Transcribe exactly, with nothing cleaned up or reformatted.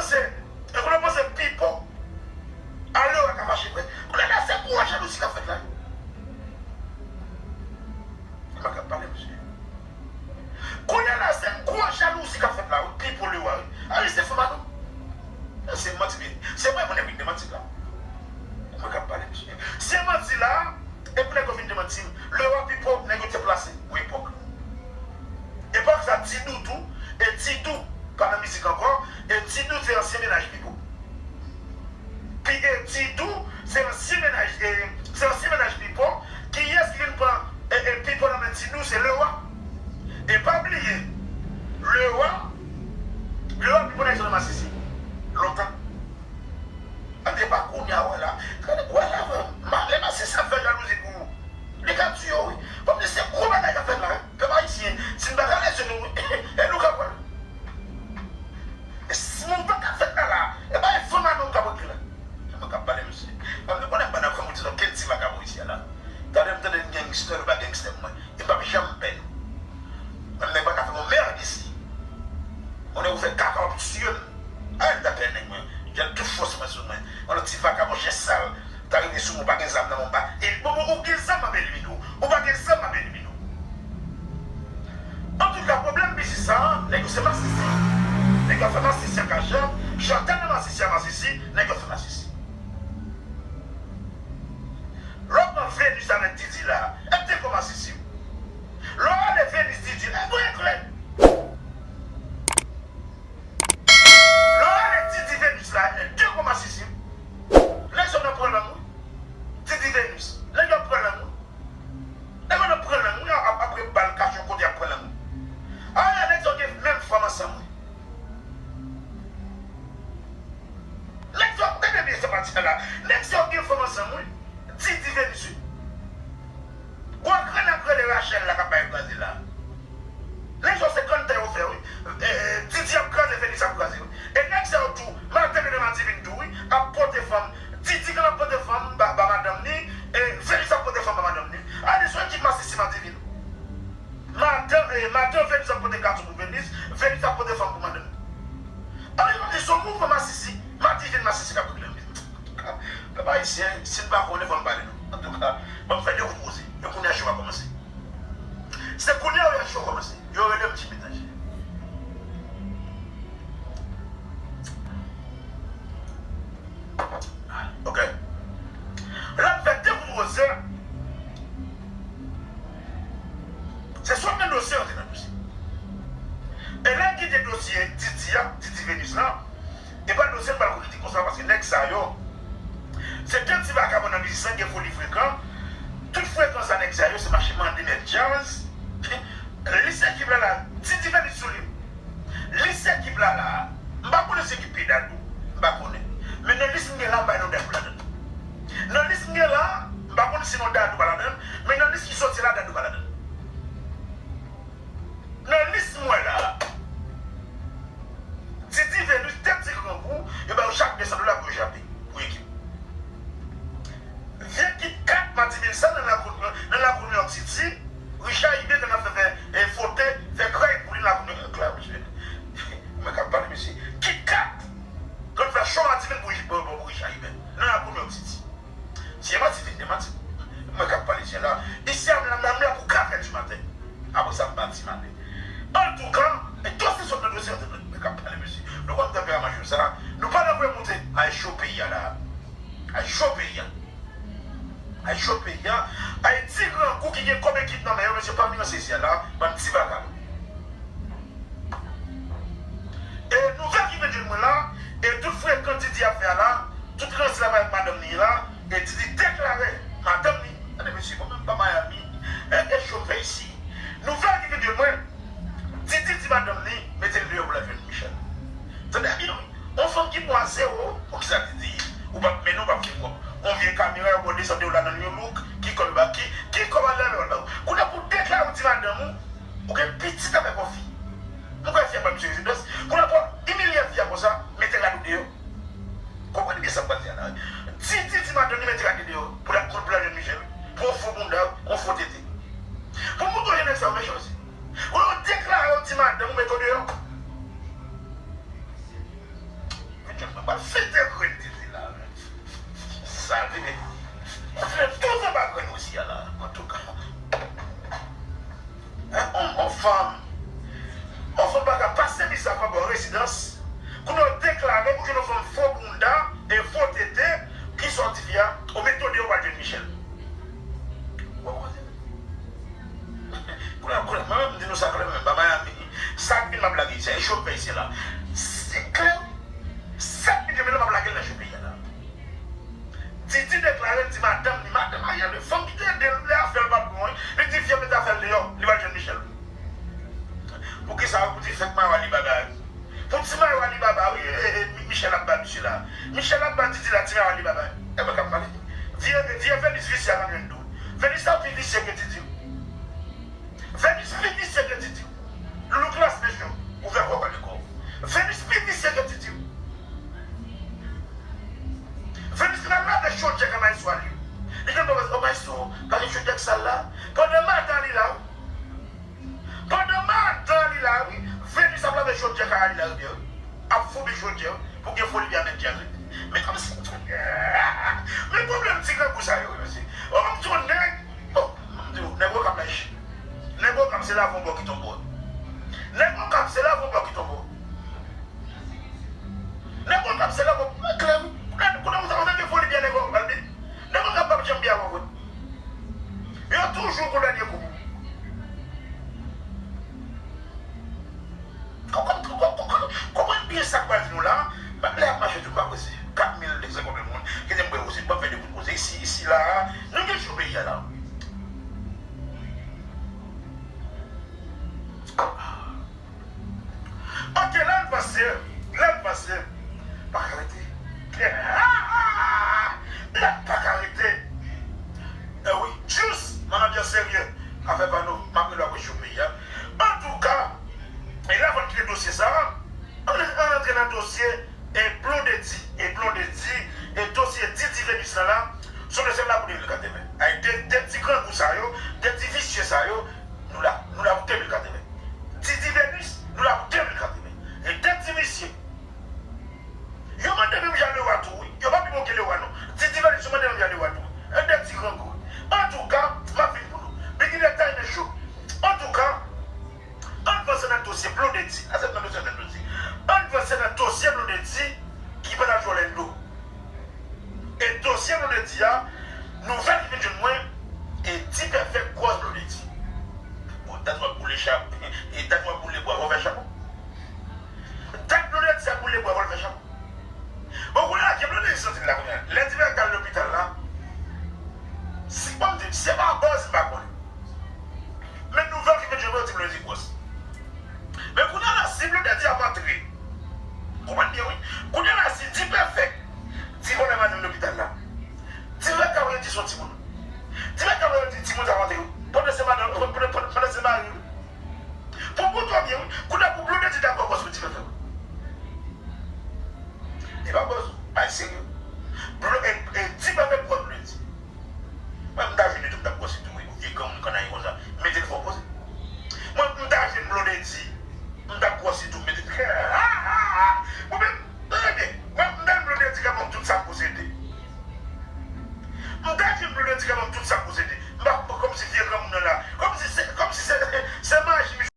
panse, e kounye w panse Pipo a Lewa ka fache vre. Kounye la se gwo jalouzi k ap fèt la. Kòman k ap pale, mesye? Kounye la se gwo jalouzi k ap fèt la, wi, Pipo Lewa, wi. A wi, se fè manon. Se manti, men se mwen moun vin demanti la. Kòman k ap pale, mesye? Se manti la, epi nèg yo vin demanti m. Lewa Pipo, nèg yo te plase, wi, epòk. Epòk sa, Ti Dou tou, e Ti Dou pa nan mizik ankò, e Ti Dou se ansyen mennaj Pipo. Pi, e Ti Dou se ansyen mennaj, e, se ansyen mennaj Pipo. Kiyès ki vin pran, e, e, Pipo nan men Ti Dou? Se Lewa. E pa bliye, Lewa, Lewa Pipo nan zòn masisi lontan. An te pa kounye a wè la. Gade, wè la, ma-, lè masisi ap fè jalouzi pou ou, li ka tiye w, wi. Kòm se gwo bagay k ap fèt la, wi. Pèp ayisyen, si n pa kale je nou, e nou k ap wè l. E si nou pa ka fèt la la, e pa e fè manon k ap regle la. Se mwen k ap pale, mesye. Mwen, mwen konnen m pa nan kòm ou di non, ken ti vakabon isi a la. Talè m tande n gangster, nou pa gangster mwen. E m p ap janm pè nou. Mwen, nèg pa ka fè m yon mèd isi. Konnen ou fè kaka, w ap tiye m. Ay, m ta pè nèg mwen. Jwenn tout fòs mwen sou mwen. Yon lòt ti vakabon chè sal. Ta rive sou mwen, ou pa gen zam nan men w, m pa. E bon, bon, ou gen zam, m ap elimine w. Ou pa gen zam, m ap elimine w. Antouka, pwoblèm biznis sa a, nèg yo se masisi. Nèg yo ap fè masisi an kachèt. Chantal nan masisi an masisi, nèg yo fè masisi. Lè w pran Venus avèk Didi la, e te kò masisi. Lè w ale Venus Didi, e gwo eklè. Lè w ale Didi Venus la, e de gwo masisi. Nèg sa nan pran lang wi. Didi Venus. Nèg yo pran lang wi. Nèg yo nan pran lang wi, ap, ap, apre bal kache yon kote ap pran lang wi. Aya, nèg sa gen menm fanm ansanm wi. Nèg sa, tande byen sa m ap di la. Nèg sa gen fanm ansanm wi. Didi Venus wi. Gwo grenn ap rele Rachel la k ap bay kraze la. Nèg sa se kanta yo fè wi. E, e, Didi ap kraze, Venus ap kraze wi. E nèg sa yo tou, maten demen Madivin tou wi, ap pote fanm. Didi konn ap pote fanm ba, ba madanm ni, e Venus ap pote fanm ba madanm ni. A di se yon ekip masisi Madivin. Madan, e, madan Venus ap pote gason pou Venus, Venus ap pote fanm pou madanm. A di se yon mouvman masisi, Madivin masisi k ap regle. Pèp ayisyen, si n pa konnen, fò n pale non. Antouka, ban m fè de kout koze. E kounye a cho a kòmanse. Se kounye a wi a cho kòmanse. Yo rele m Jimmy Danger. Ok. Lè m fè de kout koze, se sot nan dosye yo te nan dosye. E lè m kite dosye Didi a, Didi Venus la, e pa dosye m pral kite konsa, paske nèg sa yo, se de ti vakabon nan biznis lan, gen foli frekan. Tout frekan sa nèg sa yo, se mache mande mèt djaz. Lis ekip la la, Didi Venus sou li. Lis ekip la la, m pa konnen si ekip P W, m pa konnen. Men nan lis m gen la, m bay non Dadou ladan l. Nan lis m gen la, m pa konnen si non Dadou pa ladan l, men nan lis ki soti la, Dadou pa ladan l. Nan lis m wè la, Didi Venus, de ti grangou, yo ba yo chak de san dola pou yo chape, pou ekip. Vye Kit Kat, Madivin sa nan lakou, nan lakou New York City, Richard Iben konn ap fè, fè, e, fwote, fè kray pou li nan lakou New York la, mesye. Mwen k ap pale, mesye. Kit Kat konn fè cho Madivin pou, pou, pou Richard Iben nan lakou New York City. Si e manti, vin demanti. Mwen k ap pale isi a la. Isi a, m la, m la pou kat è di maten. Apre sa, m pati maten. Antouka, e dosye sot nan dosye, mwen k ap pale, mesye. Nou konn tanperaman cho sa. Nou pa nan vre moute. Ay cho peyi a la. Ay cho peyi a. Ay cho peyi a. Ay ti grangou ki gen kòb ekip nan men yo, mesye, pa vin nan sezi a la. Bann ti vakabon. E nouvèl ki vin jwenn mwen la, e tout frekan Didi ap fè a la, tout ranse l ap avèk madanm li la, e Didi deklare madanm li. Tande mesye, mwen menm pa Miami, e, e cho m fè isi. Nouvèl ki vin jwenn mwen, Didi di madanm li, mete l deyò pou l al jwenn Michel. Tande byen wi, yon fanm ki bon a zewo, poukisa Didi, ou p ap mennen, ou p ap gen kòb. Yon vye kamera, yo ba w de san dola nan New Look, ki kòb ba, ki, ki kòb a lè yo ba w. Kounye a pou w deklare ou di madanm ou, ou gen pitit avèk yon fi. M kwè fi a pa misye rezidans. Pou l ap imilye fi a konsa, mete rad ou deyò. Konprann byen sa m pral di a la. Didi di madanm li mete rad li deyò. Pou l ap, pou l ap jwenn Michel. Pou yon fo bounda, yon fo tete. Pou mouton jan nèg sa yo mechan osi. Pou yo deklare yo di madanm ou mete w deyò. Fete grenn tete la. Sa vini. Fè tout anba grenn osi a la. Antouka. Hein, on, on fanm. On fanm pa ka pase mizè ak yon bò rezidans. Kounye a w deklare ou jwenn yon fanm fo bounda e fo tete ki sòti fi a, ou met tande yo pa jwenn Michel. Ou konprann? Kounye a, kounye a, mwen menm, m di nou sa klè, mwen menm, pa Miami. Sa k vin m ap lage, se chofè isi la. Se klè, sèt milyon dola m ap lage l nan chofè a la. Didi deklare l di madanm li, madanm Ariel, fanm ki te ede l lè afè l pa t bon, wi. Li di fi a mete afè l deyò, li pral jwenn Michel. Poukisa? Pou ti fèk mayo Alibaba. Pou ti mayo Alibaba, wi, e, e, e, Michel ap ba misye la. Michel ap ba Didi la, ti mayo Alibaba. E mwen k ap pale. Vye, vye Venus visye a nan jwenn tou. Venus la pi visye ke Didi. Venus pi visye ke Didi. Loulou klas mesye, ouvè kò w, gade kò w. Venus pi visye ke Didi. Venus ki nan lave chodyè ka maestro a li. Li gen dwa, o maestro, pa gen chodyè k sal la. Pandan madan li la, wi. Pandan madan li la, wi, Venus ap lave chodyè kay li la, wi, ap foubi chodyè, wi, pou gen foli byen met djaz, wi. Men kòmsi, men pwoblèm ti grangou sa yo, wi, mesye. O, m di w nèg, bon, m di w, nèg Okap la, nèg Okap se lave yon bò ki tonbe. Nèg Okap se lave yon bò ki tonbe. Nèg Okap se lave yon bò, klè, wi. Kounye a, kounye a, ou ta gen foli byen nèg Okap, wi. Nèg Okap p ap janm byen avè w, wi. Yo toujou pou dènye kou. Konprann, konprann, konprann, konprann byen sa k pral di nou la. Lè y ap mache tou, m pa koze. Kat mil de san konbyen moun. Kite m bwè koze. M p ap fè de kout koze. Isi, isi la, nou gen cho peyi a la. Ok, lè l panse, lè l panse, pa ka rete. Lè pa ka rete. E wi, Juice, manadjè serye, afè pa nou, m ap rele w apre cho peyi a. Antouka, e lè avan n kite dosye sa a, ann, ann antre nan dosye e Blondedy, e Blondedy, e dosye Didi Venus lan la, se yon dosye m la pou de mil katreven. Ay, de, de ti grangou sa yo, de ti visye sa yo, nou la, nou la pou de mil katreven. Didi Venus, nou la pou de mil katreven. E de ti visye. Yo mande menm jan lewa tou, wi. Yo pa pi bon ke lewa, non. Didi Venus, yo mande menm jan lewa tou. E de ti grangou. Antouka, m ap vin pou nou. Biggie Nèg Time Show. Antouka, ann vanse nan dosye Blondedy. Ase nan dosye Blondedy. Ann vanse nan dosye Blondedy ki pral jwe Orlando. E dosye Blondedy a, nouvèl ki vin jwenn mwen, e Dipèfèk gwòs Blondedy. Bon, dat w ap boule chap, e dat w ap boule bwa, fò fè chapo. Dat Blondedy ap boule bwa, fò l fè chapo. Bon, kounye a, ke Blondedy santi l la kounye a. Lè Dipèfèk al lopital la, si, bon, m di, se pa buzz, m pa konnen. Men nouvèl ki vin jwenn mwen, yo di Blondedy gwòs. Men kounye a la, si Blondedy ap antre, konprann byen, wi. Kounye a la, si Dipèfèk di vòlè madanm lopital la, Dipèfèk ka voye di se yon timoun. Dipèfèk ka voye di timoun sa ap antre, wi. Pandan se madanm, pandan, pandan, pandan se mari, wi. Pou, pou twa byen, wi. Kounye a, pou Blondedy dakò gwòs pou Dipèfèk, wi. E pa buzz, ay serye. Blo-, e, e, Dipèfèk gwòs Blondedy. Mwen, m ta jwenn li tou, m t ap gwòs li tou, wi, yon vye granmoun kannaye konsa. Mete l fò koze. Mwen, m ta jwenn Blondedy, m t ap gwòs li tou, mete l. Mwen menm, tande byen, mwen, m ta jwenn Blondedy ka ban m tout sa m posede. M ta jwenn Blondedy ka ban m tout sa m posede. M pa kòmsi vye granmoun nan la. Kòmsi se, kòmsi se, se maji misye